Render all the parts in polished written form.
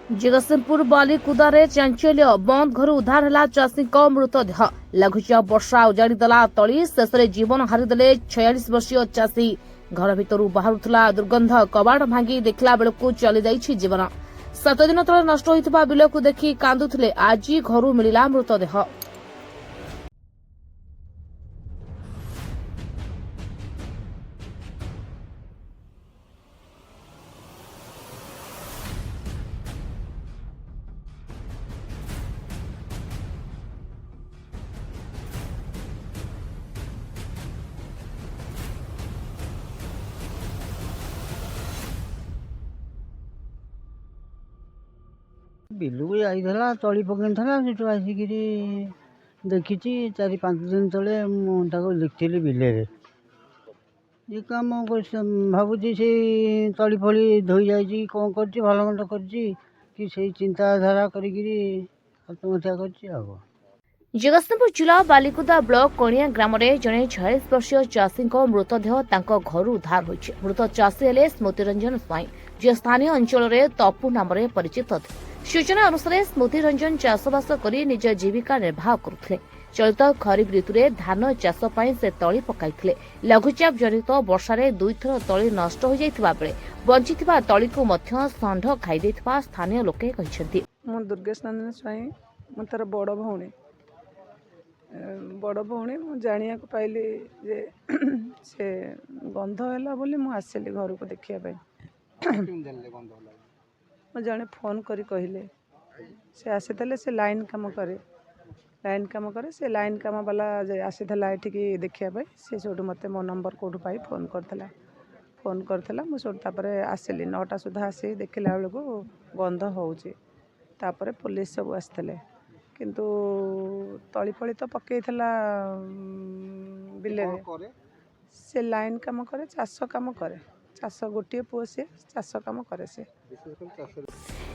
ଜଗତସିଂହପୁର ବାଲିକୁଦାରେ ଚାଞ୍ଚଲ୍ୟ। ବନ୍ଦ ଘରୁ ଉଦ୍ଧାର ହେଲା ଚାଷୀଙ୍କ ମୃତଦେହ। ଲଘୁଚାପ ବର୍ଷା ଉଜାଡ଼ିଦେଲା ତଳି, ଶେଷରେ ଜୀବନ ହାରିଦେଲେ 46 ବର୍ଷୀୟ ଚାଷୀ। ଘର ଭିତରୁ ବାହାରୁଥିଲା ଦୁର୍ଗନ୍ଧ, କବାଟ ଭାଙ୍ଗି ଦେଖିଲା ବେଳକୁ ଚାଲିଯାଇଛି ଜୀବନ। 7 ଦିନ ତଳେ ନଷ୍ଟ ହୋଇଥିବା ବିଲକୁ ଦେଖି କାନ୍ଦୁଥିଲେ, ଆଜି ଘରୁ ମିଳିଲା ମୃତଦେହ। ବିଲକୁ ଯାଇଥିଲା, ତଳି ପକେଇଥିଲା। ସେଠୁ ଆସିକିରି ଦେଖିଛି 4-5 ଦିନ ତଳେ ମୁଁ ତାକୁ ଦେଖିଥିଲି ବିଲରେ। ଏ କାମ ଭାବୁଛି ସେଇ ତଳି ଫଳି ଧୋଇ ଯାଇଛି, କ'ଣ କରିଛି, ଭଲ ମନ୍ଦ କରିଛି କି, ସେଇ ଚିନ୍ତାଧାରା କରିକିରି ଆତ୍ମହତ୍ୟା କରିଛି ଆଉ କ'ଣ। ଜଗତସିଂହପୁର ଜିଲ୍ଲା ବାଲିକୁଦା ବ୍ଲକ କଣିଆ ଗ୍ରାମରେ ଜଣେ 46 ବର୍ଷୀୟ ଚାଷୀଙ୍କ ମୃତଦେହ ତାଙ୍କ ଘରୁ ଉଦ୍ଧାର ହୋଇଛି। ମୃତ ଚାଷୀ ହେଲେ ସ୍ମୃତିରଞ୍ଜନ ସ୍ୱାଇଁ, ଯିଏ ସ୍ଥାନୀୟ ଅଞ୍ଚଳରେ ତପୁ ନାମରେ ପରିଚିତ ଥିଲେ। ସୂଚନା ଅନୁସାରେ ସ୍ମୃତିରଞ୍ଜନ ଚାଷବାସ କରି ନିଜ ଜୀବିକା ନିର୍ବାହ କରୁଥିଲେ। ଚଳିତ ଖରିଫ ଋତୁରେ ଧାନ ଚାଷ ପାଇଁ ସେ ତଳି ପକାଇଥିଲେ। ଲଘୁଚାପ ଜନିତ ବର୍ଷାରେ ଦୁଇଥର ତଳି ନଷ୍ଟ ହୋଇଯାଇଥିବା ବେଳେ ବଞ୍ଚିଥିବା ତଳିକୁ ମଧ୍ୟ ଷଣ୍ଢ ଖାଇଦେଇଥିବା ସ୍ଥାନୀୟ ଲୋକେ କହିଛନ୍ତି। ମୁଁ ଦୁର୍ଗେଶ ନନ୍ଦିନୀ ସ୍ୱାଇଁ, ମୁଁ ତାର ବଡ଼ ଭଉଣୀ। ବଡ଼ ଭଉଣୀ, ମୁଁ ଜାଣିବାକୁ ପାଇଲି ଯେ ସେ ଗନ୍ଧ ହେଲା ବୋଲି ମୁଁ ଆସିଲି ଘରକୁ ଦେଖିବା ପାଇଁ। ମୁଁ ଜଣେ ଫୋନ୍ କରି କହିଲେ, ସେ ଆସିଥିଲେ। ସେ ଲାଇନ୍ କାମ କରେ, ଲାଇନ୍ କାମ କରେ। ସେ ଲାଇନ୍ କାମ ବାଲା ଯେ ଆସିଥିଲା ଏଠିକି ଦେଖିବା ପାଇଁ, ସେ ସେଇଠୁ ମୋତେ ମୋ ନମ୍ବର କେଉଁଠୁ ପାଇ ଫୋନ୍ କରିଥିଲା। ଫୋନ୍ କରିଥିଲା, ମୁଁ ସେଇଠୁ ତାପରେ ଆସିଲି। 9ଟା ସୁଦ୍ଧା ଆସି ଦେଖିଲା ବେଳକୁ ଗନ୍ଧ ହେଉଛି। ତାପରେ ପୋଲିସ ସବୁ ଆସିଥିଲେ। କିନ୍ତୁ ତଳି ଫଳି ତ ପକେଇଥିଲା ବିଲରେ। ସେ ଲାଇନ୍ କାମ କରେ, ଚାଷ କାମ କରେ। ଚାଷ, ଗୋଟିଏ ପୁଅ ସିଏ, ଚାଷ କାମ କରେ ସେ।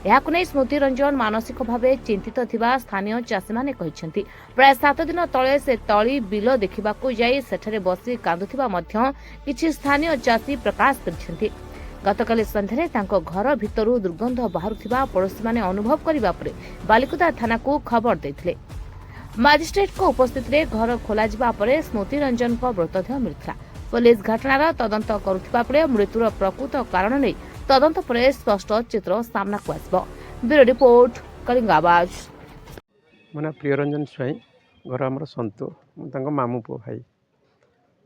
ଏହାକୁ ନେଇ ସ୍ମୃତି ରଞ୍ଜନ ମାନସିକ ଭାବେ ଚିନ୍ତିତ ଥିବା ସ୍ଥାନୀୟ ଚାଷୀମାନେ କହିଛନ୍ତି। ପ୍ରାୟ 7 ଦିନ ତଳେ ସେ ତଳି ବିଲ ଦେଖିବାକୁ ଯାଇ ସେଠାରେ ବସି କାନ୍ଦୁଥିବା ମଧ୍ୟ କିଛି ସ୍ଥାନୀୟ ଚାଷୀ ପ୍ରକାଶ କରିଛନ୍ତି। ଗତକାଲି ସନ୍ଧ୍ୟାରେ ତାଙ୍କ ଘର ଭିତରୁ ଦୁର୍ଗନ୍ଧ ବାହାରୁଥିବା ପଡ଼ୋଶୀମାନେ ଅନୁଭବ କରିବା ପରେ ବାଲିକୁଦା ଥାନାକୁ ଖବର ଦେଇଥିଲେ। ମାଜିଷ୍ଟ୍ରେଟଙ୍କ ଉପସ୍ଥିତିରେ ଘର ଖୋଲାଯିବା ପରେ ସ୍ମୃତି ରଞ୍ଜନଙ୍କ ମୃତଦେହ ମିଳିଥିଲା। ପୋଲିସ ଘଟଣାର ତଦନ୍ତ କରୁଥିବା ବେଳେ ମୃତ୍ୟୁର ପ୍ରକୃତ କାରଣ ନେଇ ତଦନ୍ତ ପରେ ସ୍ପଷ୍ଟ ଚିତ୍ର ସାମ୍ନାକୁ ଆସିବ। ବ୍ୟୁରୋ ରିପୋର୍ଟ, କଳିଙ୍ଗ ଆବାଜ। ମୋ ନାଁ ପ୍ରିୟରଞ୍ଜନ ସ୍ୱାଇଁ, ଘର ଆମର ସନ୍ତୁ। ମୁଁ ତାଙ୍କ ମାମୁଁ ପୁଅ ଭାଇ।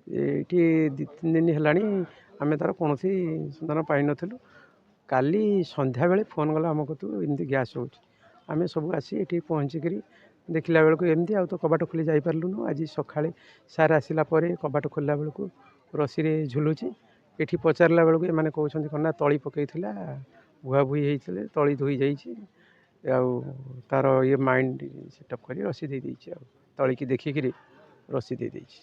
ଏଇଠି 2-3 ଦିନ ହେଲାଣି ଆମେ ତା'ର କୌଣସି ସନ୍ଧାନ ପାଇନଥିଲୁ। କାଲି ସନ୍ଧ୍ୟାବେଳେ ଫୋନ୍ କଲା ଆମ କତୁ, ଏମିତି ଗ୍ୟାସ୍ ହେଉଛି। ଆମେ ସବୁ ଆସି ଏଠି ପହଞ୍ଚିକିରି ଦେଖିଲା ବେଳକୁ ଏମିତି, ଆଉ ତ କବାଟ ଖୋଲି ଯାଇପାରିଲୁନୁ। ଆଜି ସକାଳେ ସାର୍ ଆସିଲା ପରେ କବାଟ ଖୋଲିଲା ବେଳକୁ ରସିରେ ଝୁଲୁଛି। ଏଠି ପଚାରିଲା ବେଳକୁ ଏମାନେ କହୁଛନ୍ତି କ'ଣ ନା ତଳି ପକାଇଥିଲା, ବୁହାବୁହି ହେଇଥିଲେ, ତଳି ଧୋଇ ଯାଇଛି, ଆଉ ତା'ର ଇଏ ମାଇଣ୍ଡ ସେଟଅପ୍ କରି ରସି ଦେଇଦେଇଛି, ଆଉ ତଳିକି ଦେଖିକିରି ରସି ଦେଇଦେଇଛି।